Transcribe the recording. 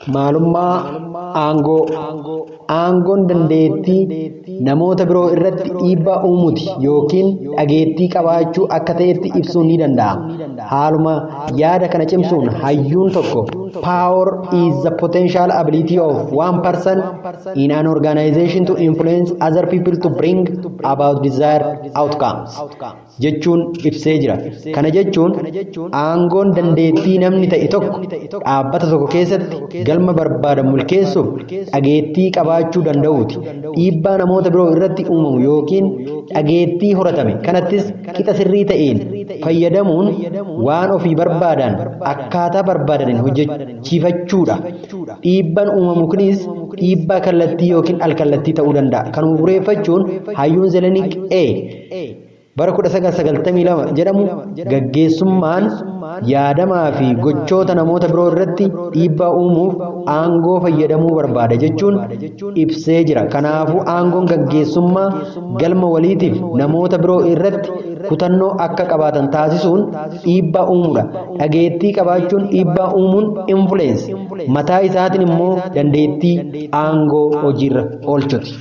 Maalummaa aangoo. Aangoon dandeettii namoota biroo irratti dhiibbaa uumuuti yookiin dhageettii qabaachuu akka ta'etti ibsuun ni danda'ama. Haaluma yaada kana cimsuun hayyuun tokko, "Power is the potential ability of one person in an organization to influence other people to bring about desired outcomes" jechuun ibsee jira. Kana jechuun aangoon dandeettii namni ta'e tokko dhaabbata tokko keessatti galma barbaadamu milkeessuuf dhageettii qabaachuu danda'uuti. Dhiibbaa namoota biroo irratti uumamu yookiin dhageettii horatame kanattis qixa sirrii ta'een fayyadamuun waan ofii barbaadan akkaataa barbaadaniin hojjechiifachuudha. Dhiibbaan uumamu kunis dhiibbaa kallattii yookiin alkallattii ta'uu danda'a. Kanuma bu'uureffachuun hayyuun Zelenik A. bara 1992 jedhamu, gaggeessummaan yaadamaa fi gochoota namoota biroo irratti dhiibbaa uumuuf aangoo fayyadamuu barbaada jechuun ibsee jira. Kanaafuu aangoon gaggeessummaa galma waliitiif namoota biroo irratti kutannoo akka qabaatan taasisuun dhiibbaa uumuudha. Dhageettii qabaachuun dhiibbaa uumuun influence mataa isaatiin immoo dandeettii aangoo hojiirra oolchuti.